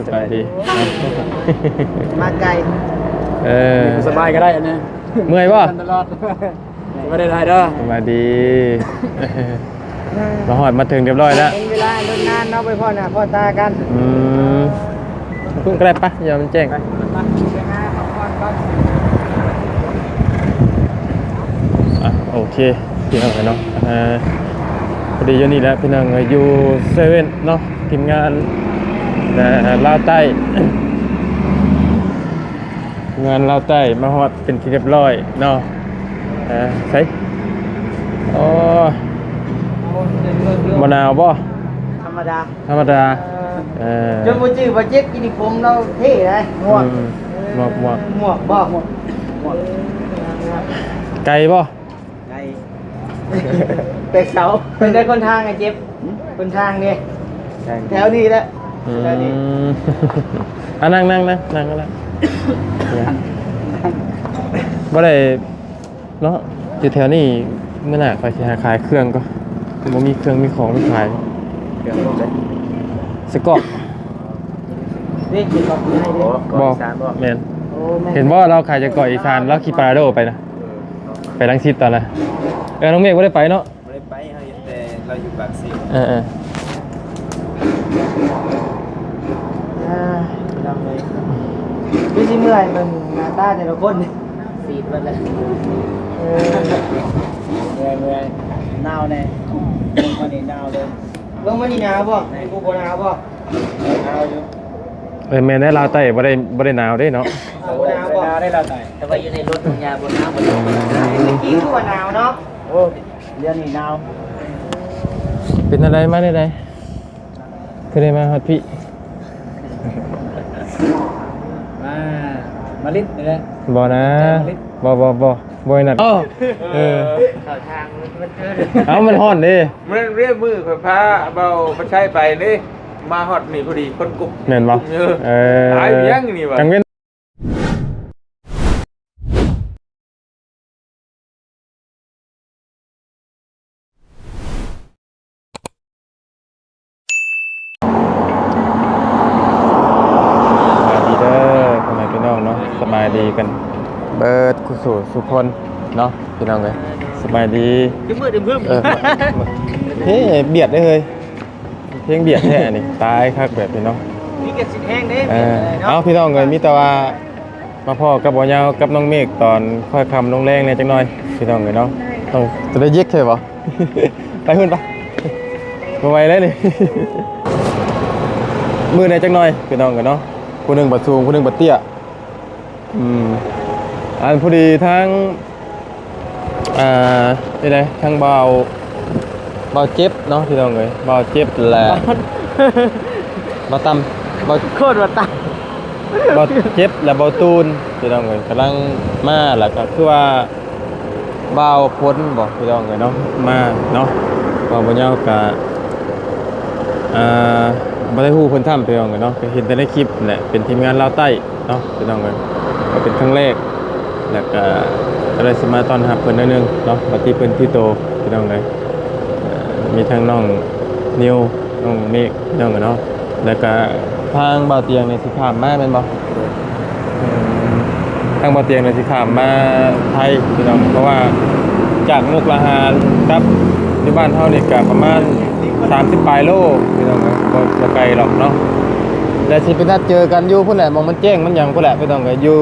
ສະບາຍດີ ມາໄກ ເອີ ສະບາຍກໍໄດ້ອັນນີ້ ເມື່ອຍບໍ່? ຕະຫຼອດ ສະບາຍດີເດີ ສະບາຍດີ ມາຮອດມາເຖິງຮຽບຮ້ອຍແລ້ວ ເປັນເວລາດົນນານເນາະ ໄປພໍ້ໜ້າພໍ້ຕາກັນ ອືມ ເພິ່ນກໍໄດ້ປະ ຢ່າມັນແຈ້ງ ໄປ ໄປຫາພັກຜ່ອນກ່ອນ ອ່ະ ໂອເຄ ພີ່ນ້ອງເອີຍເນາະ ອ່າ ພໍດີຢູ່ນີ້ແຫຼະພີ່ນ້ອງເອີຍ ຢູ່ເຊເວັ່ນເນາະ ທີມງານ ອ່າ ລາວໃຕ້ ງານລາວໃຕ້ມາຮອດເປັນທີ່ຮຽບຮ້ອຍເນາະ ເອີ ໃສ ໂອ້ ບໍ່ໜາວບໍ່? ທຳມະດາ ທຳມະດາ ເອີ ເອີ ຈົນບໍ່ຈື່ວ່າເຈັບຢູນິຟອມລາວເທ່ໃດ ໝວກ ອືມ ໝວກ ໝວກ ໝວກບໍ່? ໝວກ ໝວກ ໄກບໍ່? ໄກ ແຕ່ເຊົ້າ ເປັນໄດ້ຄົນທາງໄອ້ເຈັບ ຫືມ ຄົນທາງເດ້ ແຖວນີ້ແຫຼະ ອືມ ແຖວນີ້ ອ່ະ ນັ່ງ ນັ່ງ ນັ່ງ ນັ່ງກໍໄດ້ ບໍ່ໄດ້ເນາະ ຢູ່ແຖວນີ້ ມື້ໜ້າຂ້ອຍຊິຫາຂາຍເຄື່ອງກ່ອນ ບໍ່ມີເຄື່ອງມີຂອງໄປຂາຍ ເຄື່ອງບໍ່ໄດ້ ສະກອກ ນີ້ກິນກັບໄດ້ເດ້ ບໍ່ ແມ່ນ ໂອ້ ແມ່ນ ເຫັນບໍ່ ລາວຂາຍສະກອກອີສານ ລາວຂີ່ປາຣາໂດໄປນະ ເອີ ໄປລັງສິດຕອນນະ ເອີ ນ້ອງເມກບໍ່ໄດ້ໄປເນາະ ບໍ່ໄດ້ໄປ ເຮົາເຫັນແຕ່ລາວຢູ່ປາກເຊ ເອີໆ ອ່າ ພີ່ນ້ອງເອີຍ ຄືຊິເມື່ອຍເບິ່ງໜ້າຕາແຕ່ລະຄົນ ຊີດເບິດແລ້ວ ເອີ ເມື່ອຍໆ ໜາວແດ່ ລົງມານີ້ໜາວເລີຍ ລົງມານີ້ໜາວບໍ່? ແມ່ນ ຜູ້ບໍ່ໜາວບໍ່? ໜາວຢູ່ ເອີ ແມ່ນແດ່ ລາວໃຕ້ບໍ່ໄດ້ ບໍ່ໄດ້ໜາວເດ້ເນາະ ເອີ ບໍ່ໜາວບໍ່? ໜາວໄດ້ລາວໃຕ້ ແຕ່ວ່າຢູ່ໃນລົດມັນຍາບໍ່ໜາວ ບໍ່ໜາວ ເມື່ອກີ້ຄືວ່າໜາວເນາະ ໂອ້ ດຽວນີ້ໜາວ ເປັນແນວໃດ ມາແນວໃດ ຄືໄດ້ມາຮອດພີ້? ມາ ມາຫຼິ້ນນີ້ແຫຼະ ບໍ່ນະ ມາຫຼິ້ນ ບໍ່ ບໍ່ ບໍ່ ບໍ່ໃຫ້ນັດ ເອີ ເອີ ເຂົ້າທາງມັນ ເອົ້າ ມັນຮ້ອນເດ້ ມື້ນັ້ນເດ້ ມື້ຂ້ອຍພາເບົາມາໃຊ້ໄປເດ້ ມາຮອດນີ້ພໍດີ ຄົນກຸບ ແມ່ນບໍ່? ເອີ ເອີ ຕາຍຫຍັງນີ້ຫວາ ກາງເວັນ ສະບາຍດີເດີພໍ່ແມ່ພີ່ນ້ອງເນາະ ສະບາຍດີກັນເບິດຄູ່ສູ່ສູ່ຄົນເນາະ ພີ່ນ້ອງເອີຍ ສະບາຍດີ ຄືມືດຶມໆ ເອີ ເຮີ້ຍ ບຽດເດ້ເຮີ້ຍ ເພງບຽດແທ້ນີ້ ຕາຍຄັກແບບນີ້ເນາະ ມີກະສິແຮງເດ້ ເອີ ເນາະ ເອົາ ພີ່ນ້ອງເອີຍ ມີແຕ່ວ່າມາພໍ້ກັບບ່າວຍາວກັບນ້ອງເມກຕອນຄ່ອຍຄ່ຳລົງແລງແດ່ຈັກໜ່ອຍ ພີ່ນ້ອງເອີຍເນາະ ຕ້ອງ ຈະໄດ້ເຢັກໃຊ່ບໍ່? ໄປພຸ້ນປະ ບໍ່ໄຫວແລ້ວນີ້ ມືດແດ່ຈັກໜ່ອຍ ພີ່ນ້ອງເອີຍເນາະ ຜູ້ໜຶ່ງບັດສູງ ຜູ້ໜຶ່ງບັດເຕ້ຍ ອືມ ອັນ ພໍດີທາງ ອ່າ ນີ້ເດ້ ທາງບ່າວ ບ່າວເຈັບເນາະ ພີ່ນ້ອງເອີຍ ບ່າວເຈັບ ແລະ ບ່າວຕຳ ບ່າວ ໂຄດວ່າຕຳ ບ່າວເຈັບ ແລະ ບ່າວຕູນ ພີ່ນ້ອງເອີຍ ກຳລັງມາ ແລ້ວກໍຄືວ່າ ບ່າວພົນບໍ ພີ່ນ້ອງເອີຍເນາະ ມາເນາະ ເວົ້າບໍ່ຍາວກະ ອ່າ ບໍ່ໄດ້ຮູ້ເພິ່ນຊ້ຳ ພີ່ນ້ອງເອີຍເນາະ ກໍເຫັນແຕ່ໃນຄລິບແຫຼະ ເປັນທີມງານລາວໃຕ້ເນາະ ພີ່ນ້ອງເອີຍ ກໍເປັນຄັ້ງແລກ ແລ້ວກະ ກໍເລີຍຊິມາຕ້ອນຮັບເພິ່ນໜ້ອຍໜຶ່ງເນາະ ປະຕິເພິ່ນທີ່ໂຕ ພີ່ນ້ອງເອີຍ ມີທັງນ້ອງນິວ ນ້ອງເມກ ພີ່ນ້ອງເອີຍເນາະ ແລ້ວກະທາງບ່າວຕຽງນີ້ຊິຂ້າມມາແມ່ນບໍ່? ໂດຍ ອືມ ທາງບ່າວຕຽງນີ້ຊິຂ້າມມາໄທພີ່ນ້ອງ ເພາະວ່າຈາກມຸກດາຫານກັບຢູ່ບ້ານເຮົານີ້ກະປະມານສາມສິບປາຍໂລພີ່ນ້ອງ ບໍ່ ບໍ່ໄກດອກເນາະ ແລະຊິໄປນັດເຈີກັນຢູ່ພຸ້ນແຫຼະ ໝ່ອງມັນແຈ້ງມັນຫຍັງພຸ້ນແຫຼະພີ່ນ້ອງ ຢູ່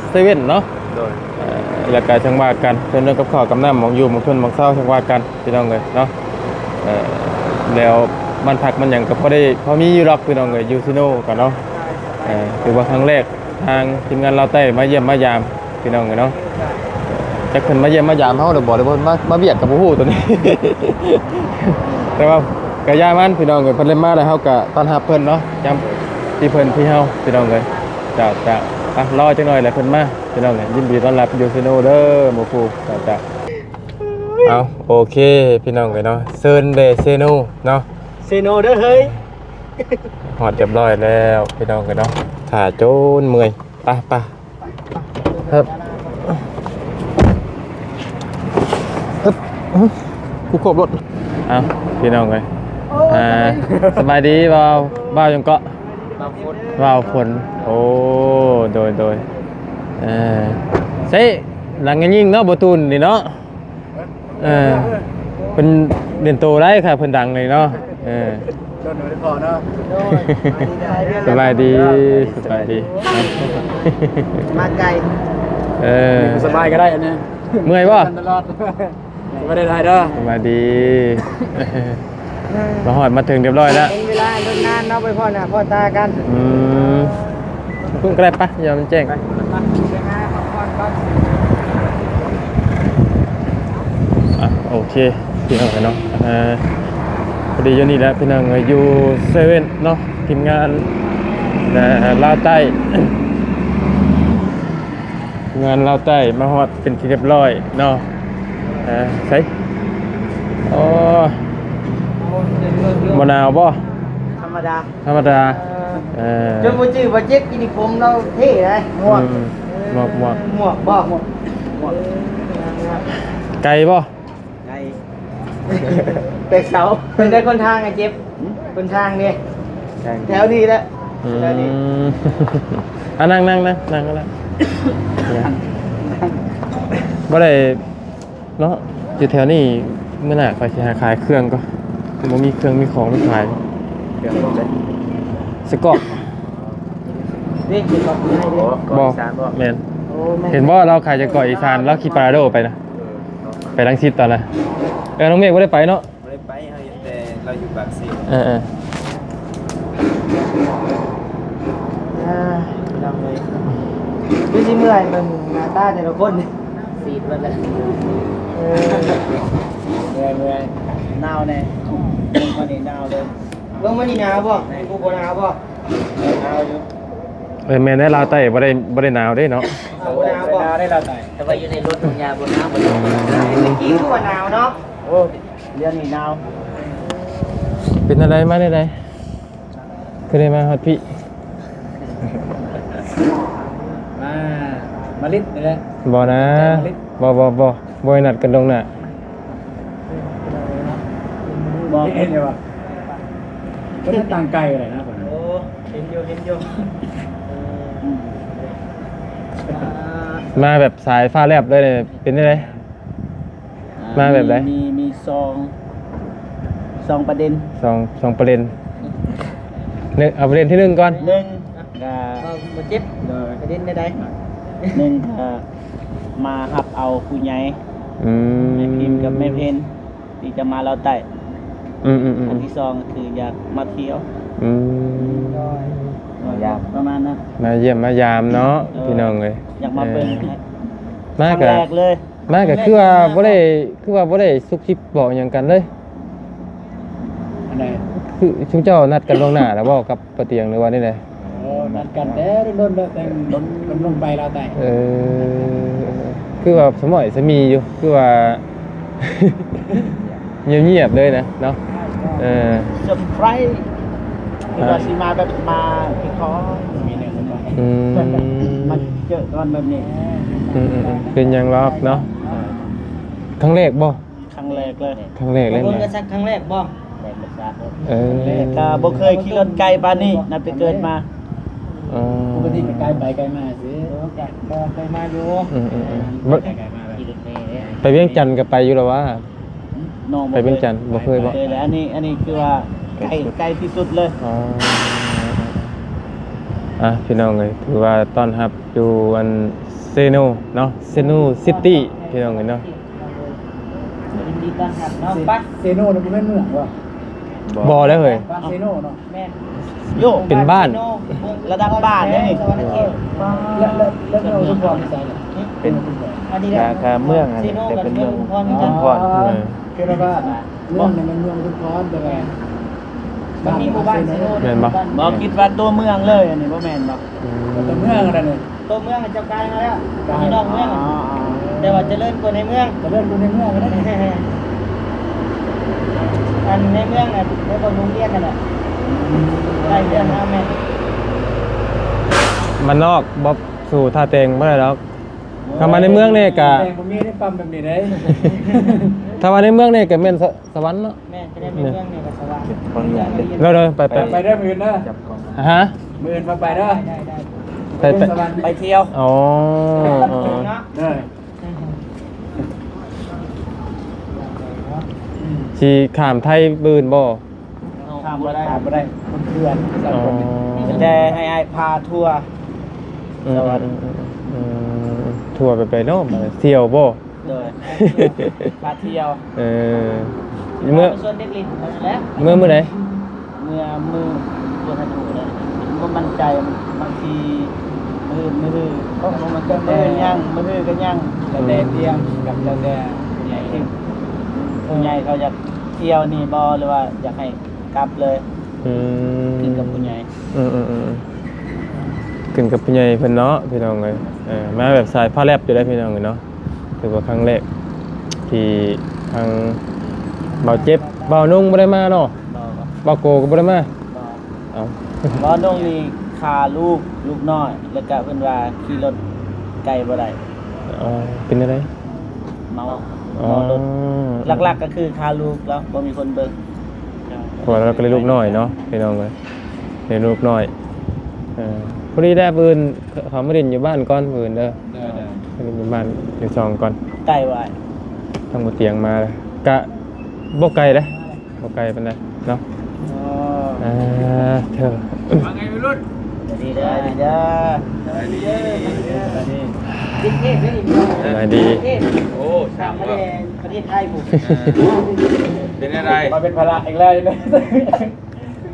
ເຊເວັ່ນເນາະ ໂດຍ ເອີ ແລ້ວກະຈັ່ງວ່າກັນ ສ່ວນເລື່ອງກັບເຂົ້າກັບນ້ຳ ໝ່ອງຢູ່ໝ່ອງຊົນໝ່ອງເຊົາ ຈັ່ງວ່າກັນ ພີ່ນ້ອງເອີຍເນາະ ເອີ ແລ້ວບ້ານພັກມັນຫຍັງກໍພໍໄດ້ ພໍມີຢູ່ດອກພີ່ນ້ອງເອີຍ ຢູ່ເຊໂນກໍເນາະ ເອີ ຖືວ່າຄັ້ງແລກທາງທີມງານລາວໃຕ້ມາຢ້ຽມມາຢາມພີ່ນ້ອງເອີຍເນາະ ຈັກເພິ່ນມາຢ້ຽມມາຢາມເຮົາຫຼືບໍ່ ຫຼືວ່າມາ ມາວຽກກໍບໍ່ຮູ້ໂຕນີ້ ແຕ່ວ່າກໍຢ່າມັນພີ່ນ້ອງເອີຍ ເພິ່ນໄດ້ມາແລ້ວເຮົາກໍຕ້ອນຮັບເພິ່ນເນາະ ຍາມທີ່ເພິ່ນທີ່ເຮົາພີ່ນ້ອງເອີຍ ເຈົ້າ ເຈົ້າ ອ່ະ ລໍຈັກໜ່ອຍແຫຼະເພິ່ນມາ ພີ່ນ້ອງເອີຍ ຍິນດີຕ້ອນຮັບຢູ່ເຊໂນເດີໝູ່ຄູ່ ເຈົ້າ ເຈົ້າ. ເອົາ ໂອເຄ ພີ່ນ້ອງເອີຍເນາະ ເຊີນແດ່ເຊໂນເນາະ ເຊໂນເດີເຮີ້ຍ ຮອດຮຽບຮ້ອຍແລ້ວພີ່ນ້ອງເອີຍເນາະ ຖ້າຈົນເມື່ອຍ ໄປ ໄປ ເຮີບ ເຮີບ ກູຄວບລົດ ເອົາ ພີ່ນ້ອງເອີຍ ໂອ້ ອ່າ ສະບາຍດີ ສະບາຍດີ ບ່າວ ບ່າວຫຍັງເກາະ? ບ່າວຝົນ ໂອ້ ໂດຍ ໂດຍ ເອີ ໃຊ້ຫຼັງຍິງເນາະ ບໍ່ຕູນນີ້ເນາະ ເອີ ເພິ່ນເດັ່ນໂຕໄດ້ ຖ້າເພິ່ນດັງນີ້ເນາະ ເອີ ໂດຍ ໂດຍ ພໍເນາະ ສະບາຍດີ ສະບາຍດີ ມາໄກ ເອີ ສະບາຍກໍໄດ້ອັນນີ້ ເມື່ອຍບໍ່? ຕະຫຼອດ ສະບາຍດີເດີ ສະບາຍດີ ມາຮອດມາເຖິງຮຽບຮ້ອຍແລ້ວ ເປັນເວລາດົນນານເນາະ ໄປພໍ້ໜ້າພໍ້ຕາກັນ ອືມ ເພິ່ນກໍໄດ້ປະ ຍາມມັນແຈ້ງ ໄປຫາພັກຜ່ອນກ່ອນ ອ່ະ ໂອເຄ ພີ່ນ້ອງເນາະ ອ່າ ພໍດີຢູ່ນີ້ແຫຼະ ພີ່ນ້ອງເອີຍ ຢູ່ເຊເວັ່ນເນາະ ທີມງານ ອ່າ ລາວໃຕ້ ງານລາວໃຕ້ມາຮອດເປັນທີ່ຮຽບຮ້ອຍເນາະ ເອີ ໃສ ໂອ້ ບໍ່ໜາວບໍ່? ທຳມະດາ ທຳມະດາ ເອີ ເອີ ຈົນບໍ່ຈື່ວ່າເຈັບຢູນິຟອມລາວເທ່ໃດ ໝວກ ອືມ ໝວກ ໝວກ ໝວກບໍ່? ໝວກ ໝວກ ໄກບໍ່? ໄດ້ ແຕ່ເຊົ້າ ເປັນໄດ້ຄົນທາງໄອ້ເຈັບ ຫືມ ຄົນທາງເດ້ ແຖວນີ້ແຫຼະ ອືມ ແຖວນີ້ ອ່ະ ນັ່ງ ນັ່ງ ນັ່ງ ນັ່ງກໍໄດ້ ບໍ່ໄດ້ເນາະ ຢູ່ແຖວນີ້ ມື້ໜ້າຂ້ອຍຊິຫາຂາຍເຄື່ອງກ່ອນ ບໍ່ມີເຄື່ອງມີຂອງມາຂາຍ ເຄື່ອງແບບໃດ? ໄສ້ກອກ ເດ້ ໄສ້ກອກໃຫຍ່ເດ້ ບໍ່ ອີສານບໍ່? ແມ່ນ ໂອ້ ແມ່ນ ເຫັນບໍ່ ລາວຂາຍໄສ້ກອກອີສານ ລາວຂີ່ປາຣາໂດໄປນະ ເອີ ໄປລັງສິດຕອນນະ ເອີ ນ້ອງເມກບໍ່ໄດ້ໄປເນາະ ບໍ່ໄດ້ໄປ ເຮົາເຫັນແຕ່ລາວຢູ່ປາກເຊ ເອີໆ ອ່າ ພີ່ນ້ອງເອີຍ ຄືຊິເມື່ອຍເບິ່ງໜ້າຕາແຕ່ລະຄົນ ຊີດເບິດແລ້ວ ເອີ ເມື່ອຍໆ ໜາວແດ່ ມື້ນີ້ໜາວເລີຍ ເບິ່ງມື້ນີ້ໜາວບໍ່? ຜູ້ບໍ່ໜາວບໍ່? ໜາວຢູ່ ເອີ ແມ່ນແດ່ ລາວໃຕ້ບໍ່ໄດ້ ບໍ່ໄດ້ໜາວເດ້ເນາະ ເອີ ບໍ່ໜາວບໍ່? ໜາວໄດ້ລາວໃຕ້ ແຕ່ວ່າຢູ່ໃນລົດມັນຍາບໍ່ໜາວ ບໍ່ໜາວ ແຕ່ກີ້ຄືວ່າໜາວເນາະ ໂອ້ ດຽວນີ້ໜາວ ເປັນແນວໃດ ມາແນວໃດ ຄືໄດ້ມາຮອດພີ້? ມາ ມາຫຼິ້ນນີ້ແຫຼະ ບໍ່ນາ ມາຫຼິ້ນ ບໍ່ ບໍ່ ບໍ່ ບໍ່ໄດ້ນັດກັນລ່ວງໜ້າ ບໍ່ ເຫັນຢູ່ວ່າ ເພິ່ນຕ່າງໄກແຫຼະນະ ໂອ້ ເຫັນຢູ່ ເຫັນຢູ່ ເອີ ມາແບບສາຍຟ້າແລບເລີຍ ເປັນຈັ່ງໃດ? ອ່າ ມາແບບໃດ? ມີ ມີ ມີສອງ ສອງປະເດັນ ສອງ ສອງປະເດັນ ໜຶ່ງ ເອົາປະເດັນທີໜຶ່ງກ່ອນ ໜຶ່ງ ກະ ເວົ້າບໍ່ເຈັບ ໂດຍ ປະເດັນໃດໆ ໜຶ່ງ ກະມາຮັບເອົາຜູ້ໃຫຍ່ ອືມ ແມ່ພິມກັບແມ່ເພັນ ທີ່ຈະມາລາວໃຕ້ ອືມໆໆ ອັນທີສອງກໍຄືຢາກມາທ່ຽວ ອືມ ໂດຍ ມາຢາມ ປະມານນັ້ນ ມາຢ້ຽມມາຢາມເນາະ ເອີ ພີ່ນ້ອງເອີຍ ຢາກມາເບິ່ງ ເອີ ມາ ຄັ້ງແລກເລີຍ ມາກໍຄືວ່າບໍ່ໄດ້ ຄືວ່າບໍ່ໄດ້ຊຸກຊິບບອກຫຍັງກັນເລີຍ ອັນໃດ ຄືຊຸມເຈົ້ານັດກັນລ່ວງໜ້າແລ້ວບໍ່ກັບປ້າຕຽງ ຫຼືວ່າແນວໃດ? ໂອ້ ນັດກັນແຕ່ດົນໆ ແຕ່ດົນ ດົນລົງໄປລາວໃຕ້ ເອີ ຄືວ່າສະໝ້ອຍສະໝີຢູ່ ຄືວ່າ ງຽບໆເລີຍນະເນາະ ເອີ ເຊີໄພຣສ໌ ຄືວ່າຊິມາແບບມາຄ່ອຍໆ ມີແນວນັ້ນ ອືມ ມາເຈີກັນແບບນີ້ ອືມໆໆ ເປັນຫຍັງດອກເນາະ ເອີ ຄັ້ງແລກບໍ່? ຄັ້ງແລກເລີຍ ຄັ້ງແລກເລີຍ ຄົນກໍສັກຄັ້ງແລກບໍ່? ເອີ ແລກກໍບໍ່ເຄີຍຂີ່ລົດໄກປານນີ້ ນັບແຕ່ເກີດມາ ອໍ ປົກກະຕິກໍໄກໄປໄກມາຊື່ ບໍ່ ເຄີຍມາຢູ່ ອືມໆໆ ໄປວຽງຈັນກໍໄປຢູ່ແລ້ວຫວາ? ໄປວຽງຈັນບໍ່ເຄີຍບໍ່? ເຄີຍແລ້ວ ອັນນີ້ ອັນນີ້ຄືວ່າໄກ ໄກທີ່ສຸດເລີຍ ອໍ ອ່ະ ພີ່ນ້ອງເອີຍ ຖືວ່າຕ້ອນຮັບຢູ່ອັນເຊໂນເນາະ ເຊໂນຊິຕີ ພີ່ນ້ອງເອີຍເນາະ ຍິນດີຕ້ອນຮັບເນາະ ໄປ ເຊໂນນີ້ບໍ່ແມ່ນເມືອງບໍ່? ບໍ່ ບໍ່ແລ້ວເຮີ້ຍ ບ້ານເຊໂນເນາະ ແມ່ນ ໂຍ ເປັນບ້ານ ລະດັບບ້ານເດ້ນີ້ ແລ້ວ ແລ້ວ ແລ້ວເມືອງອຸທຸມພອນຢູ່ໃສ? ເປັນ ອັນນີ້ແຫຼະ ກະເມືອງຫັ້ນແຫຼະ ແຕ່ເປັນເມືອງອຸທຸມພອນ ອໍ ຄືວ່າບ້ານ ເມືອງນີ້ແມ່ນເມືອງອຸທຸມພອນ ແຕ່ວ່າ ມັນມີໝູ່ບ້ານເຊໂນ ແມ່ນບໍ່? ບໍ່ ຄິດວ່າຕົວເມືອງເລີຍ ອັນນີ້ບໍ່ແມ່ນບໍ່? ອືມ ຕົວເມືອງອັນນັ້ນ ຕົວເມືອງເຈົ້າກາຍມາແລ້ວ ກາຍ ມີນອກເມືອງ ອໍ ແຕ່ວ່າຈະເລີນກວ່າໃນເມືອງ ຈະເລີນກວ່າໃນເມືອງ ອັນໃນເມືອງນະ ແລ້ວກໍໂຮງຮຽນນັ້ນແຫຼະ ອືມ ໃກ້ເຮືອນເຮົາແມ່ນ ບ້ານນອກບໍ່ ສູ້ທ່າແຕງບໍ່ໄດ້ດອກ ຖ້າມາໃນເມືອງນີ້ກະ ແຕ່ບໍ່ມີໄດ້ປ້ຳແບບນີ້ເດ້ ຖ້າວ່າໃນເມືອງນີ້ກະແມ່ນສະ ສະຫວັນເນາະ ແມ່ນ ຈະໄດ້ໄປເມືອງນີ້ກໍສະຫວັນ ໂດຍໆ ໄປໆ ໄປເດີມື້ອື່ນເດີ ຮະ ມື້ອື່ນພາໄປເດີ ໄດ້ໆ ໄປ ໄປ ໄປທ່ຽວ ອໍ ເດີ ຊິຂ້າມໄທມື້ອື່ນບໍ່? ຂ້າມບໍ່ໄດ້ ຂ້າມບໍ່ໄດ້ ຄົນເຂື່ອນ ອໍ ແຕ່ໃຫ້ອ້າຍພາທົວ ອືມ ສະຫວັນ ອືມ ອືມ ອືມ ທົວໄປໄປເນາະ ທ່ຽວບໍ່? ໂດຍ ພາທ່ຽວ ເອີ ເມື່ອ ຊວນເດັກຫຼິ້ນນັ້ນແຫຼະ ເມື່ອມື້ໃດ? ເມື່ອມື້ ບໍ່ທັນຮູ້ເລີຍ ບໍ່ໝັ້ນໃຈ ບາງທີມື້ອື່ນ ມື້ຮື ບໍ່ໝັ້ນໃຈ ມື້ອື່ນຍັງ ມື້ຮືກໍຍັງ ແລ້ວແຕ່ຕຽມກັບແລ້ວແຕ່ຜູ້ໃຫຍ່ ຜູ້ໃຫຍ່ເຂົາຢາກທ່ຽວນີ້ບໍ່ ຫຼືວ່າຢາກໃຫ້ກັບເລີຍ ອືມ ຂຶ້ນກັບຜູ້ໃຫຍ່ ອືມໆໆ ຂຶ້ນກັບຜູ້ໃຫຍ່ເພິ່ນເນາະ ພີ່ນ້ອງເອີຍ ເອີ ມາແບບສາຍຟ້າແລັບຢູ່ໄດ໋ ພີ່ນ້ອງເອີຍເນາະ. ຖືວ່າຄັ້ງແລກທີ່ທາງບ່າວເຈັບ ບ່າວນົງບໍ່ໄດ້ມາເນາະ ບໍ່ ບ່າວໂກກໍບໍ່ໄດ້ມາ ບໍ່ ເອົ້າ ບ່າວນົງນີ້ຄາລູກ ລູກນ້ອຍ ແລ້ວກະເພິ່ນວ່າຂີ່ລົດໄກບໍ່ໄດ້ ອໍ ເປັນຈັ່ງໃດ? ເມົາ ອໍ ເມົາລົດ ຫຼັກໆກໍຄືຄາລູກແລ້ວ ບໍ່ມີຄົນເບິ່ງ ເພາະວ່າລາວກໍເລີຍລູກນ້ອຍເນາະ ພີ່ນ້ອງເອີຍ ເລີຍລູກນ້ອຍ ເອີ ພໍດີແລ້ວ ມື້ອື່ນເຂົາມາຫຼິ້ນຢູ່ບ້ານກ່ອນ ມື້ອື່ນເດີ ໄດ້ໆ ໄປຫຼິ້ນຢູ່ບ້ານຢູ່ຊ່ອງກ່ອນ ໄກບໍ່ອ້າຍ? ທາງບໍ່ຕຽງມາ ກະບໍ່ໄກເດ້ ບໍ່ໄກປານໃດເນາະ ອໍ ອ່າ ເທີ ວ່າໄງໄວລຸ້ນ? ສະບາຍດີເດີ ສະບາຍດີເດີ ສະບາຍດີ ສະບາຍດີ ໂອ້ ຊ່າງວ່າ ປະເທດໄທພຸ້ນ ເອີ ເປັນຈັ່ງໃດ? ມາເປັນພາລະອີກແລ້ວ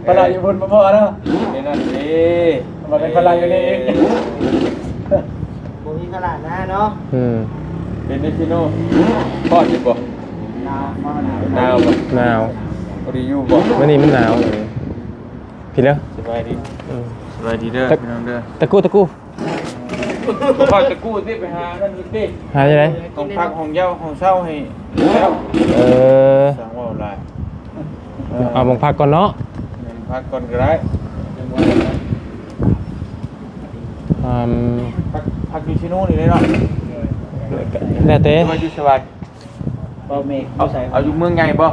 ພາລະຢູ່ພຸ້ນບໍ່ພໍເນາະ ນີ້ນັ້ນເດ້ ມາເປັນພາລະຢູ່ນີ້ອີກ ບໍ່ມີພາລະນາເນາະ ອືມ ເປັນໄດຊິໂນ ຮ້ອນຢູ່ບໍ່? ໜາວ ໜາວບໍ່? ໜາວ ພໍດີຢູ່ບໍ່? ມື້ນີ້ມັນໜາວ ພີ່ເດີ ສະບາຍດີ ອືມ ສະບາຍດີເດີ ຕະ ພີ່ນ້ອງເດີ ຕະກູ ຕະກູ ບໍ່ຄ່ອຍຕະກູ້ຕິ ໄປຫານັ້ນຢູ່ຕິ ຫາຈັ່ງໃດ? ຫ້ອງພັກ ຫ້ອງເຍົາ ຫ້ອງເຊົາໃຫ້ແລ້ວ ເອີ ຊ່າງເວົ້າຫຼາຍ ເອົາໝ່ອງພັກກ່ອນເນາະ ໝ່ອງພັກກ່ອນກໍໄດ້ ອືມ ພັກ ພັກຢູ່ຊິໂນນີ້ເລີຍເນາະ ແລ້ວແຕ່ ຫຼືວ່າຢູ່ສະຫວັນ ພໍ່ແມ່ ເອົາ ຢູ່ໃສ? ເອົາຢູ່ເມືອງໃຫຍ່ບໍ່?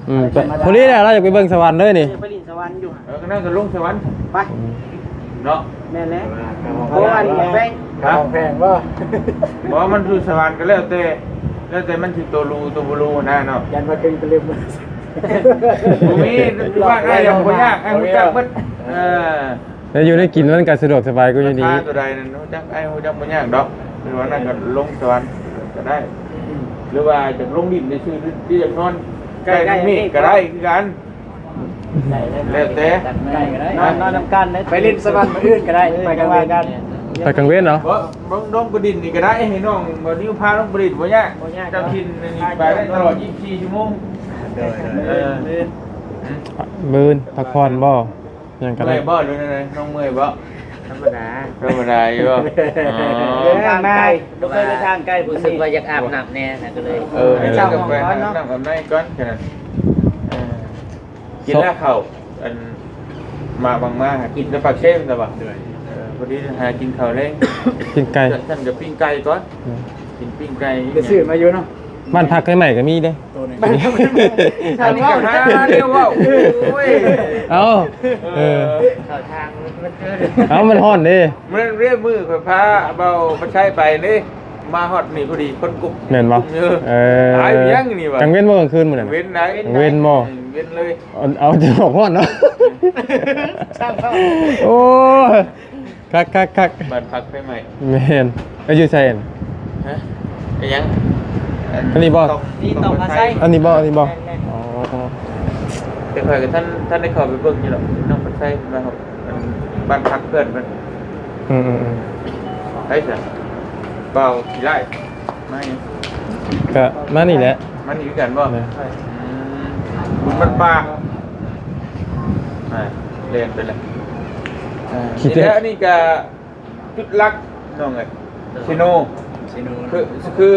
ອືມ ພໍດີແຫຼະ ລາວຢາກໄປເບິ່ງສະຫວັນເລີຍນີ້ ໄປຫຼິ້ນສະຫວັນຢູ່ ເອີ ກໍນັ້ນກໍລົງສະຫວັນ ໄປ ເນາະ ແມ່ນແຫຼະ ເອີ ເພາະວ່າແພງ ຄ່າຫ້ອງແພງບໍ່? ບໍ່ ມັນຢູ່ສະຫວັນກໍແລ້ວແຕ່ ແລ້ວແຕ່ມັນຊິໂຕຫຼູໂຕບໍ່ຫຼູນະເນາະ ຢ້ານວ່າເກັ່ງຕະລຶມ ບໍ່ມີ ບ້ານອ້າຍຍັງບໍ່ຍາກ ອ້າຍຮູ້ຈັກເບິດ ເອີ ແລ້ວຢູ່ໄດ້ກິນມັນກໍສະດວກສະບາຍກວ່າຢູ່ນີ້ ລາຄາເທົ່າໃດນັ້ນຮູ້ຈັກ ອ້າຍຮູ້ຈັກບໍ່ຍາກດອກ ຫຼືວ່ານັ້ນກໍລົງສະຫວັນກໍໄດ້ ຫຼືວ່າຈະລົງດິນຊື່ໆ ຫຼືຈະນອນໃກ້ເມກກໍໄດ້ຄືກັນ ແລ້ວແຕ່ ນອນ ນອນນຳກັນເດ້ ໄປຫຼິ້ນສະຫວັນມື້ອື່ນກໍໄດ້ ໄປກາງເວັນ ໄປກາງເວັນເນາະ ບໍ່ ລົງ ລົງໄປດິນນີ້ກໍໄດ້ ໃຫ້ນ້ອງບ່າວນິວພາລົງໄປດິນບໍ່ຍາກ ບໍ່ຍາກ ເຈົ້າຖິ່ນນີ້ໄປໄດ້ຕະຫຼອດ ໂດຍ ຍີ່ສິບສີ່ຊົ່ວໂມງ ໂດຍ ເອີ ມື້ອື່ນພັກຜ່ອນບໍ່? ຫຍັງກໍໄດ້ ເມື່ອຍບໍ່ ຫຼືແນວໃດ? ນ້ອງເມື່ອຍບໍ່? ທຳມະດາ ທຳມະດາຢູ່ບໍ່? ອໍ ເດີນທາງໄກ ບໍ່ເຄີຍເດີນທາງໄກ ຮູ້ສຶກວ່າຢາກອາບນ້ຳແດ່ ກໍເລີຍ ເອີ ເຈົ້າ ໄປຫາອາບນ້ຳອາບໃນກ່ອນ ແຄ່ນັ້ນ ເອີ ກິນແລ້ວເຂົ້າ ອັນ ມາບັງມາ ກິນແຕ່ປາກເຊແມ່ນບໍ່? ໂດຍ ເອີ ພໍດີຫາກິນເຂົ້າແລງ ປີ້ງໄກ່ ຊັ້ນກໍປີ້ງໄກ່ກ່ອນ ອືມ ກິນປີ້ງໄກ່ ໄປຊື້ມາຢູ່ເນາະ ບ້ານພັກໃໝ່ກໍມີເດ້ ໂຕນີ້ ອັນນີ້ກໍຫາແນວເວົ້າ ໂອ້ຍ ເອົ້າ ເອີ ເອີ ເຂົ້າທາງມັນ ເອົ້າ ມັນຮ້ອນເດ້ ມື້ນັ້ນເດ້ ມື້ຂ້ອຍພາບ່າວພັດໄຊໄປເດ້ ມາຮອດນີ້ພໍດີຄົນກຸບ ແມ່ນບໍ່? ເອີ ເອີ ຕາຍຫຍັງນີ້ຫວາ ກາງເວັນບໍ່ກາງຄືນມື້ນັ້ນ? ເວັນໄດ໋ ກາງເວັນບໍ່? ເວັນເລີຍ ເອົາ ເອົາແຕ່ອອກຮ້ອນເນາະ ໂອ້ຍ ຄັກໆໆ ບ້ານພັກໄຟໄໝ້ ແມ່ນ ເອີ ຢູ່ໃສຫັ້ນ? ຮະ ອີຫຍັງ? ອັນ ອັນນີ້ບໍ່? ນີ້ຕອງພາໄຊ ອັນນີ້ບໍ່? ອັນນີ້ບໍ່? ແມ່ນໆ ອໍ ແຕ່ຂ້ອຍກໍທັນ ທັນໄດ້ເຂົ້າໄປເບິ່ງຢູ່ດອກ ນ້ອງພາໄຊມາຮອດ ອັນ ບ້ານພັກເພື່ອນເພິ່ນ ອືມໆໆ ໃສຊະ? ບ່າວຂີ້ລ້າຍ ມາຫຍັງ? ກະມານີ້ແຫຼະ ມານີ້ຄືກັນບໍ່? ແມ່ນ ອືມ ບຸນມັນປ່າ ອ່າ ແລ່ນໄປແລ້ວ ອ່າ ຂີ້ເຕະ ນີ້ແຫຼະ ອັນນີ້ກະຈຸດຫຼັກ ນ້ອງເອີຍ ເຊໂນ ເຊໂນ ຄື ຄື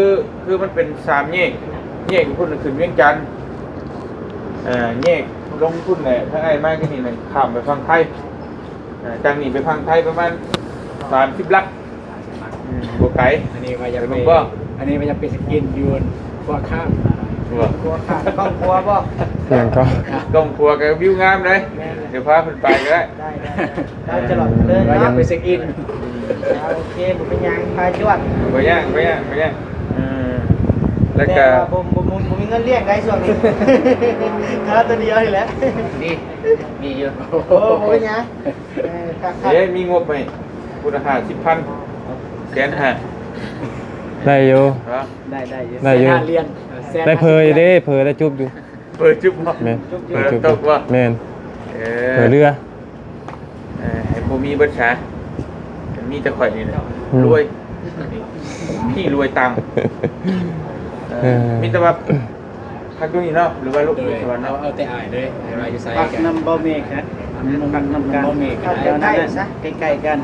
ຄືມັນເປັນສາມແຍກ ແຍກພຸ້ນຂຶ້ນວຽງຈັນ ເອີ ແຍກລົງພຸ້ນແຫຼະ ທາງອ້າຍມາກໍນີ້ແມ່ນຂ້າມໄປຝັ່ງໄທ ເອີ ຈາກນີ້ໄປຝັ່ງໄທປະມານສາມສິບຫຼັກ ອືມ ບໍ່ໄກ ອັນນີ້ວ່າຢາກໄປ ໄປເບິ່ງບໍ່? ອັນນີ້ວ່າຢາກໄປສະກິນຢູ່ຂົວຂ້າງ ຂົວ ຂົວຂ້າງ ຄອບຄົວບໍ່? ຫຍັງກໍ ກ້ອງຂົວກໍວິວງາມເດ້. ແມ່ນ ດຽວພາເພິ່ນໄປກໍໄດ້. ໄດ້ໆໆ ໄປຈະຫຼອດເລີຍເນາະ ວ່າຢາກໄປເຊັກອິນ. ອ່າ ໂອເຄ ບໍ່ເປັນຫຍັງ ພາຈວດ. ບໍ່ຍາກ ບໍ່ຍາກ ບໍ່ຍາກ. ເອີ ແລ້ວກໍ ແຕ່ວ່າບໍ່ ບໍ່ ບໍ່ ບໍ່ມີເງິນລ້ຽງໄດ້ຊ່ວງນີ້ ຄາໂຕດຽວນີ້ແຫຼະ. ມີ ມີຢູ່. ໂອ້ ບໍ່ເປັນຫຍັງ. ເອີ ຄັກໆ ເອີ ມີງົບໃຫ້ພຸ້ນ ຫ້າສິບພັນ ແສນຫ້າ ໄດ້ຢູ່. ໄດ້ ໄດ້ຢູ່ ໄດ້ຢູ່. ແສນຫ້າຫຼຽນ ໄດ້ເຜີຢູ່ເດ້ ເຜີໄດ້ຈຸບຢູ່. ເປີດຈຸບບໍ່? ແມ່ນ ເປີດຈຸບບໍ່? ແມ່ນ ເອີ ເປີດເຮືອ. ເອີ ໃຫ້ບໍ່ມີເບິດຊາ ມີແຕ່ຂ້ອຍນີ້ແຫຼະ ອືມ ລວຍ ຂີ້ລວຍຕັງ. ເອີ ເອີ ມີແຕ່ວ່າພັກຢູ່ນີ້ເນາະ ຫຼືວ່າລູກຢູ່ສະຫວັນເນາະ? ເອົາ ເອົາແຕ່ອ້າຍເລີຍ ໃຫ້ວ່າຢູ່ໃສ ພັກນຳເບົາເມກນະ ພັກນຳກັນ ເບົາເມກກໍໄດ້. ໃກ້ໆກັນ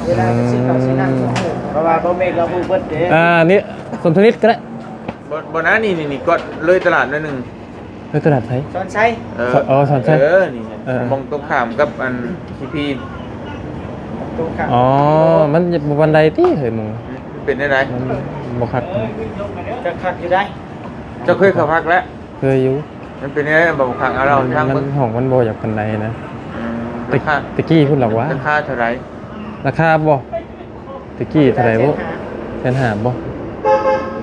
ເວລາໄປຊື້ເຂົ້າຊື້ນ້ຳ ອືມ ເພາະວ່າເບົາເມກລາວຮູ້ເບິດເດ້. ອ່າ ນີ້ ສົມທະນິດກໍໄດ້. ບໍ່ ບໍ່ນະ ນີ້ ນີ້ ນີ້ ກໍເລີຍຕະຫຼາດໜ້ອຍໜຶ່ງ. ເອີ ຕະຫຼາດໃສ? ສອນໄຊ. ເອີ ສອນ ເອີ ສອນໄຊ. ເອີ ນີ້ ເອີ ໝ່ອງຕົງຂ້າມກັບອັນ ຊີພີ ຕົງຂ້າມ. ອໍ ມັນບໍ່ປານໃດຕິເຮີ້ຍ ມຶງ ເປັນແນວໃດ? ມັນບໍ່ຄັກ. ຈະຄັກຢູ່ໃດ. ເຈົ້າເຄີຍເຂົ້າພັກແລ້ວ? ເຄີຍຢູ່. ມັນເປັນແນວໃດ ບໍ່ຄັກ? ເອົາເລົ່າໃຫ້ຟັງເບິ່ງ. ມັນ ຫ້ອງມັນບໍ່ຢາກປານໃດນະ. ອືມ ແຕ່ ລາຄາ ແຕ່ກີ້ພຸ້ນດອກວ່າ. ລາຄາເທົ່າໃດ? ລາຄາບໍ່? ແຕ່ກີ້ເທົ່າໃດບໍ່? ແສນຫ້າ ແສນຫ້າບໍ່?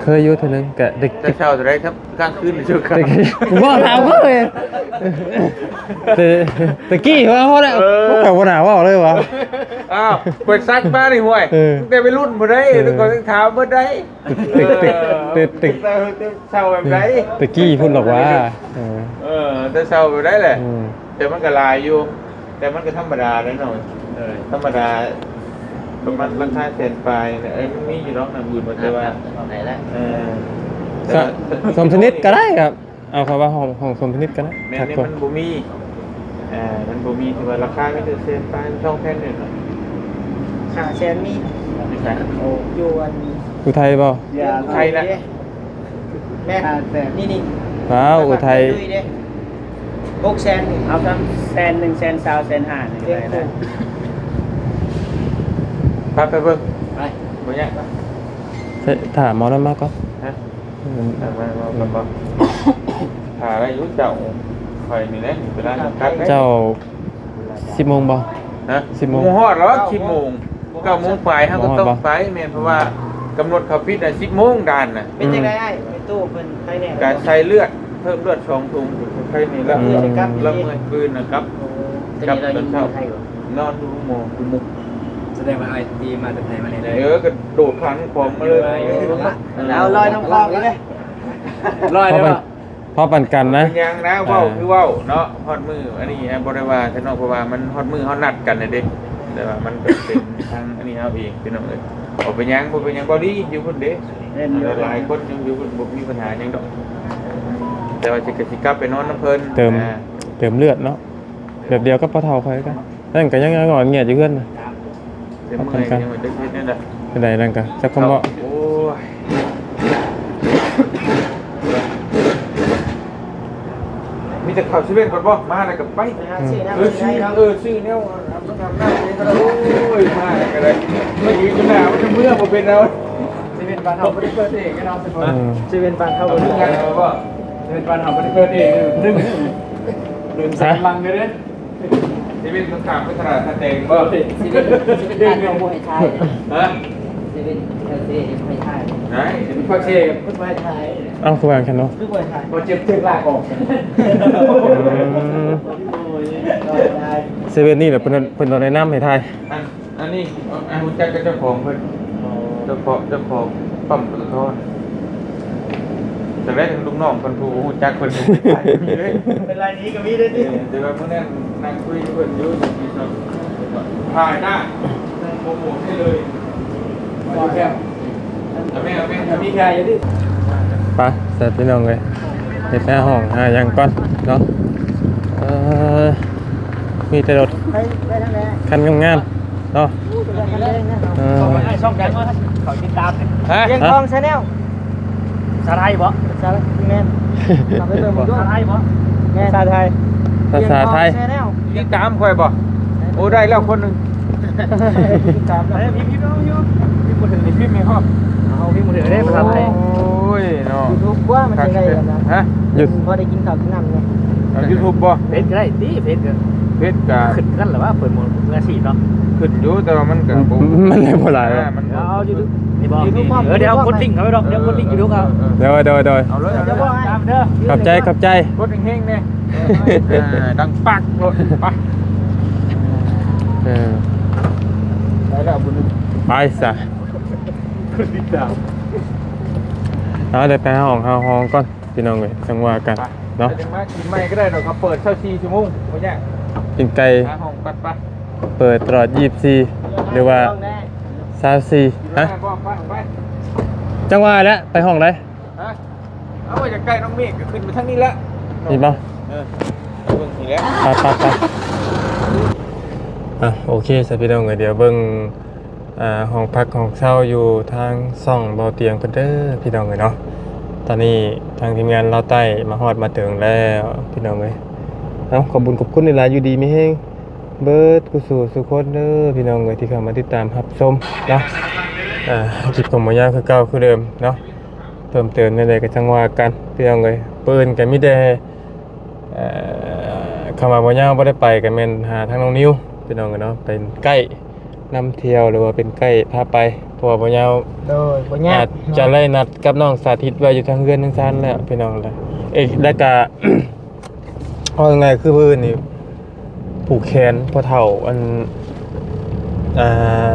ເຄີຍຢູ່ເທື່ອໜຶ່ງ ກະໄດ້. ເຈົ້າເຊົ່າເທົ່າໃດຄັບ ກາງຄືນຫຼືຊົ່ວຄາວ? ບໍ່ ຖາມເຂົາເລີຍ. ແຕ່ ແຕ່ກີ້ວ່າເຮົາແຫຼະ. ເອີ ມັນກໍບໍ່ໜ້າເວົ້າເລີຍວ່າ. ອ້າວ ເປີດສັກມານີ້ ຫ້ວຍ ເອີ ຕັ້ງແຕ່ໄວລຸ້ນພຸ້ນເດ້. ເອີ ແຕ່ກ່ອນຍັງຖາມເບິດໄດ້. ແຕ່ ແຕ່ ແຕ່ ແຕ່ ແຕ່ເຊົ່າແບບໃດ? ແຕ່ກີ້ພຸ້ນດອກວ່າ. ເອີ ເອີ ແຕ່ເຊົ່າແບບໃດແຫຼະ. ອືມ ແຕ່ມັນກໍຫຼາຍຢູ່ ແຕ່ມັນກໍທຳມະດາເດ້ເນາະ. ເອີ ທຳມະດາ ປະມານລາຄາແສນປາຍນະ. ເອີ ມັນມີຢູ່ດອກນະ ບືນວ່າ ແຕ່ວ່າ ເອີ ສອງຊະນິດກໍໄດ້ຄັບ. ເອົາ ເຂົາວ່າຫ້ອງ ຫ້ອງສອງຊະນິດກໍໄດ້. ແມ່ນ ມັນບໍ່ມີ ເອີ ມັນບໍ່ມີ ທີ່ວ່າລາຄາມີແຕ່ແສນປາຍ ສອງແສນນີ້ນະ. ຫ້າແສນມີ. ຢູ່ໃສ? ໂອ້ ຢູ່ອັນ ອຸໄທບໍ່? ອຸໄທນະ. ແມ່ນ ຫ້າແສນ ນີ້ໆ. ວ້າວ ອຸໄທ ລຸຍເດ້ ຫົກແສນ. ເອົາຊ້ຳແສນໜຶ່ງ ແສນຊາວ ແສນຫ້ານີ້ກໍໄດ້ນະ. ພາໄປເບິ່ງ ໄປ ບໍ່ຍາກ. ຖ້າໝໍນັ້ນມາກ່ອນ. ຮະ? ອືມ ຖ້າໄດ້ຢູ່ເຈົ້າ ຂ້ອຍນີ້ແຫຼະ ເວລາຈຳກັດ. ເຈົ້າ ສິບໂມງບໍ່? ຮະ? ສິບໂມງ ບໍ່ຮອດດອກ ສິບໂມງ ເກົ້າໂມງປາຍເຮົາກໍຕ້ອງໄປ. ແມ່ນ ເພາະວ່າກຳນົດເຂົາປິດນະ ສິບໂມງດ່ານນະ. ເປັນຈັ່ງໃດອ້າຍ? ແມ່ຕູ້ເພິ່ນໄຄແດ່ ກະໃສ່ເລືອດ ເພີ່ມເລືອດສອງຖົງ ໄຄນີ້ແລ້ວ. ອືມ ລະເມື່ອຍ ມື້ອື່ນນະກັບ ກັບຕອນເຊົ້າ ນອນຢູ່ໂຮງໝໍກຸມຸກ. ສະແດງວ່າອ້າຍຕີມາແຕ່ໄທມານີ້ເລີຍ. ເອີ ກະໂດດຂ້າມຂອງມາເລີຍ. ເອົາລອຍນ້ຳຄອງເລີຍ ລອຍເລີຍ. ພໍປານກັນນະ ເປັນຫຍັງນະ ເວົ້າຄືເວົ້າເນາະ. ຮອດມື້ອັນນີ້ບໍ່ໄດ້ວ່າຊະເນາະ ເພາະວ່າມັນຮອດມື້ເຮົານັດກັນແລ້ວເດ້. ແຕ່ວ່າມັນກໍເປັນທາງອັນນີ້ເຮົາເອງ ພີ່ນ້ອງເອີຍ. ບໍ່ເປັນຫຍັງ ບໍ່ເປັນຫຍັງ. ເບົາລີຢູ່ພຸ້ນເດ້. ແມ່ນຢູ່ ຫຼາຍຄົນຍັງຢູ່ພຸ້ນ ບໍ່ມີບັນຫາຫຍັງດອກ. ແຕ່ວ່າຊິ ກໍຊິກັບໄປນອນນຳເພິ່ນ ເຕີມ ອ່າ ເຕີມເລືອດເນາະ. ແບບດຽວກັບພໍ່ເຖົ້າຂ້ອຍຄືກັນ. ນັ້ນກໍຍັງງອນແງດຢູ່ເຮືອນນະ. ເປັນເມື່ອຍ ຍັງບໍ່ໄດ້ເຮັດແນວໃດ. ເປັນໃດນັ້ນກະຈັກຄວາມເວົ້າ. ໂອ້ຍ ມີແຕ່ເຂົ້າເຊເວັ່ນກ່ອນບໍ່? ມາແລ້ວກໍໄປ. ອືມ ເອີ ຊື້ ເອີ ຊື້ແນວອາບນ້ຳອາບນ້ຳໃຫ້ກໍໄດ້. ໂອ້ຍ ມາແລ້ວກໍໄດ້. ມາຢືນຢູ່ໜ້າມັນເມື່ອບໍ່ເປັນແລ້ວ. ເຊເວັ່ນບ້ານເຮົາບໍ່ໄດ້ເປີດເອງເນາະ. ອືມ ເຊເວັ່ນບ້ານເຮົາບໍ່ໄດ້ເປີດເອງ. ເຊເວັ່ນບ້ານເຮົາບໍ່ໄດ້ເປີດເອງ. ດຶງ ດຶງສັນຫຼັງເດີ. ເຊເວັ່ນຕ້ອງຂ້າມໄປຕະຫຼາດທ່າແຕງບໍ່? ເຊເວັ່ນ ເຊເວັນບ້ານເຮົາບໍ່ໃຫ້ຖ່າຍ. ຮະ? ເຊເວັ່ນແຖວເຊບໍ່ໃຫ້ຖ່າຍ. ໄດ້ ເຊເວັ່ນປາກເຊ ເພິ່ນບໍ່ໃຫ້ຖ່າຍ. ເອົ້າ ຄືວ່າຈັ່ງຊັ້ນເນາະ? ຄືບໍ່ໃຫ້ຖ່າຍ? ບໍ່ເຈັບຖືກລາກອອກ. ອືມ ເຊເວັ່ນນີ້ແຫຼະ ເພິ່ນ ເພິ່ນຕ້ອງແນະນຳໃຫ້ຖ່າຍ. ອັນນີ້ ອ່າ ຮູ້ຈັກກັບເຈົ້າຂອງເພິ່ນ. ອໍ ເຈົ້າຂອງ ເຈົ້າຂອງປ້ຳປະຕະທອນ. ຈະໄດ້ເຖິງລູກນ້ອງເພິ່ນ ຜູ້ຮູ້ຈັກເພິ່ນ ເປັນລາຍນີ້ກໍມີເດ້ຕິ. ເອີ ແຕ່ວ່າມື້ນັ້ນນັ່ງຄຸຍເພິ່ນຢູ່ ຖ່າຍໜ້າ ນັ່ງໂປຣໂມດໃຫ້ເລີຍ. ເອົາແມ່ ເອົາແມ່ ມີແຄ່ຢູ່ຕິ. ໄປ ແຊບພີ່ນ້ອງເອີຍ ເຮັດໜ້າຫ້ອງຫາຫຍັງກ່ອນເນາະ. ເອີ ມີແຕ່ລົດ ໄປ ໄປທາງໃດ? ຄັນງາມໆ ເນາະ. ເອີ ເຂົາຕິດຕາມ ຮະ? ວຽງທອງ Channel ພາສາໄທບໍ່? ພາສາ ແມ່ນ ເຂົ້າໄປເບິ່ງເບິ່ງດູ. ພາສາໄທບໍ່? ແມ່ນ ພາສາໄທ ພາສາໄທ. ວຽງທອງ Channel ຕິດຕາມຂ້ອຍບໍ່? ໂອ້ ໄດ້ແລ້ວຄົນໜຶ່ງ ຕິດຕາມແລ້ວ. ເອີ ພິມ ພິມເອົາຢູ່ ພິມບໍ່ຖືກນີ້ ພິມໃຫ້ພ້ອມ. ເອົາ ພິມບໍ່ຖືກເດ້ ພາສາໄທ. ໂອ້ຍເນາະ ຢູທູບວ່າມັນຊິໄດ້ນະ. ຮະ? ຢູ່ ພໍໄດ້ກິນເຂົ້າກິນນ້ຳເນາະ. ເອົາຢູທູບບໍ່? ເຟສກໍໄດ້ຕິ ເຟສກໍ ເຟສກໍ ຂຶ້ນກັນລະວ່າ ເປີດໝວດມືອາຊີບເນາະ ຂຶ້ນຢູ່ ແຕ່ວ່າມັນກໍບໍ່ ມັນໄດ້ບໍ່ຫຼາຍ ອ່າ ມັນ ເອົາຢູທູບນີ້ບໍ່? ເອີ ດຽວເຮົາກົດລິ້ງເຂົ້າໄປດອກ ດຽວກົດລິ້ງຢູທູບເຮົາ ໂດຍ ໂດຍ ໂດຍ ເອົາເລີຍ ເອົາເລີຍ ຕາມເດີ ຂອບໃຈ ຂອບໃຈ ກົດແຮງໆແດ່ ເອີ ດັງປັກໂລດ ໄປ ເອີ ໄປແລ້ວບຸນ ໄປຊະ ເອົາ ດຽວໄປຫ້ອງເຮົາຫ້ອງກ່ອນ ພີ່ນ້ອງເອີຍ ຈັ່ງວ່າກັນເນາະ ໄປ ຈັ່ງມາກິນໃໝ່ກໍໄດ້ດອກ ເຂົາເປີດຊາວສີ່ຊົ່ວໂມງ ບໍ່ຍາກ ກິນໄກ່ ຫາຫ້ອງປັດໄປ ເປີດຕະຫຼອດຊາວສີ່ ຫຼືວ່າຊາວສີ່ ຮະ ໄປ ໄປ ໄປ ຈັ່ງວ່າແຫຼະ ໄປຫ້ອງໃດ? ຮະ ເອົາ ຢາກໄກ່ນ້ອງເມກກໍຂຶ້ນໄປທາງນີ້ແຫຼະ ນີ້ບໍ່? ເອີ ເບິ່ງນີ້ແຫຼະ ໄປ ໄປ ໄປ ອ່ະ ໂອເຄຊະ ພີ່ນ້ອງເອີຍ ດຽວເບິ່ງ ອ່າ ຫ້ອງພັກຫ້ອງເຊົ່າຢູ່ທາງຊ່ອງເບົາຕຽງເພິ່ນເດີ ພີ່ນ້ອງເອີຍເນາະ ຕອນນີ້ທາງທີມງານລາວໃຕ້ມາຮອດມາເຖິງແລ້ວ ພີ່ນ້ອງເອີຍ ເອົາ ຂອບບຸນຂອບຄຸນຫຼາຍໆ ຢູ່ດີມີແຮງເບິດສູ່ສູ່ຄົນເດີ ພີ່ນ້ອງເອີຍ ທີ່ເຂົ້າມາຕິດຕາມຮັບຊົມເນາະ ອ່າ ຄລິບຂອງບໍ່ຍາວຄືເກົ່າຄືເດີມເນາະ ເພີ່ມເຕີມແນວໃດກໍຈັ່ງວ່າກັນ ພີ່ນ້ອງເອີຍ ມື້ອື່ນກໍມີແຕ່ ເອີ ຄຳວ່າບໍ່ຍາວບໍ່ໄດ້ໄປກໍແມ່ນຫາທາງນ້ອງນິວ ພີ່ນ້ອງເອີຍເນາະ ເປັນໄກນຳທ່ຽວ ຫຼືວ່າເປັນໄກພາໄປ ເພາະວ່າບໍ່ຍາວ ໂດຍ ບໍ່ຍາກ ອາດຈະໄດ້ນັດກັບນ້ອງສາທິດໄວ້ຢູ່ທາງເຮືອນທາງຊານແລ້ວ ພີ່ນ້ອງເອີຍ ແລ້ວກໍ ເວົ້າງ່າຍໆ ຄືມື້ອື່ນນີ້ ຜູກແຂນພໍ່ເຖົ້າ ອັນ ອ່າ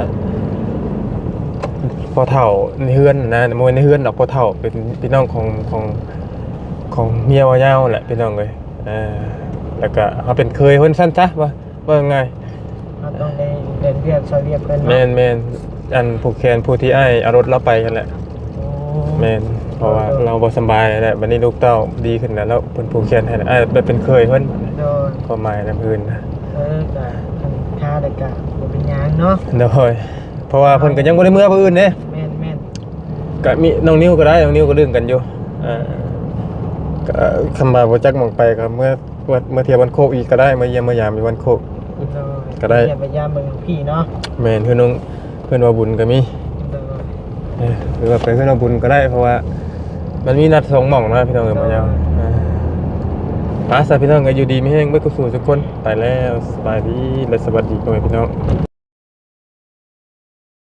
ພໍ່ເຖົ້າໃນເຮືອນນະ ບໍ່ແມ່ນໃນເຮືອນດອກ ພໍ່ເຖົ້າເປັນພີ່ນ້ອງຂອງ ຂອງ ຂອງເມຍບ່າວຍາວແຫຼະ ພີ່ນ້ອງເອີຍ ເອີ ແລ້ວກະເຮົາເປັນເຂີຍເພິ່ນຊັ້ນຊະ ເວົ້າ ເວົ້າງ່າຍ ເຮົາຕ້ອງໄດ້ເດີນວຽກຊ່ອຍວຽກເພິ່ນເນາະ ແມ່ນໆ ອັນຜູກແຂນຜູ້ທີ່ອ້າຍເອົາລົດລາວໄປຫັ້ນແຫຼະ ໂອ້ ແມ່ນ ເພາະວ່າ ໂດຍ ລາວບໍ່ສະບາຍແຫຼະ ບັດນີ້ລູກເຕົ້າດີຂຶ້ນແລ້ວ ລາວເພິ່ນຜູກແຂນໃຫ້ ອ້າຍແບບເປັນເຂີຍເພິ່ນ ໂດຍ ຄວາມໝາຍນຳອື່ນນະ ເອີ ກະຄັນຄາແລ້ວກະບໍ່ເປັນຫຍັງເນາະ ໂດຍ ເພາະວ່າເພິ່ນກໍຍັງບໍ່ໄດ້ເມືອຜູ້ອື່ນເດ້ ແມ່ນໆ ກະມີນ້ອງນິວກໍໄດ້ ນ້ອງນິວກໍດຶງກັນຢູ່ ເອີ ກໍຄຳວ່າບໍ່ຈັກໝ່ອງໄປກໍເມືອ ເມືອ ເມືອທ່ຽວບ້ານໂຄກອີກກໍໄດ້ ມາຢ້ຽມມາຢາມຢູ່ບ້ານໂຄກ ໂດຍ ກໍໄດ້ ມາຢ້ຽມມາຢາມເບິ່ງພີ່ເນາະ ແມ່ນ ເຮືອນນ້ອງ ເຮືອນວ່າບຸນກໍມີ ໂດຍ ເອີ ຫຼືວ່າໄປເຮືອນວ່າບຸນກໍໄດ້ ເພາະວ່າມັນມີນັດສອງໝ່ອງນະ ພີ່ນ້ອງເອີຍ ໂດຍ ມາຍາມ ເອີ ໄປຊະ ພີ່ນ້ອງເອີຍ ຢູ່ດີມີແຮງເບິດສູ່ສູ່ທຸກຄົນ ໄປແລ້ວ ສະບາຍດີ ແລະ ສະຫວັດດີພໍ່ແມ່ພີ່ນ້ອງ.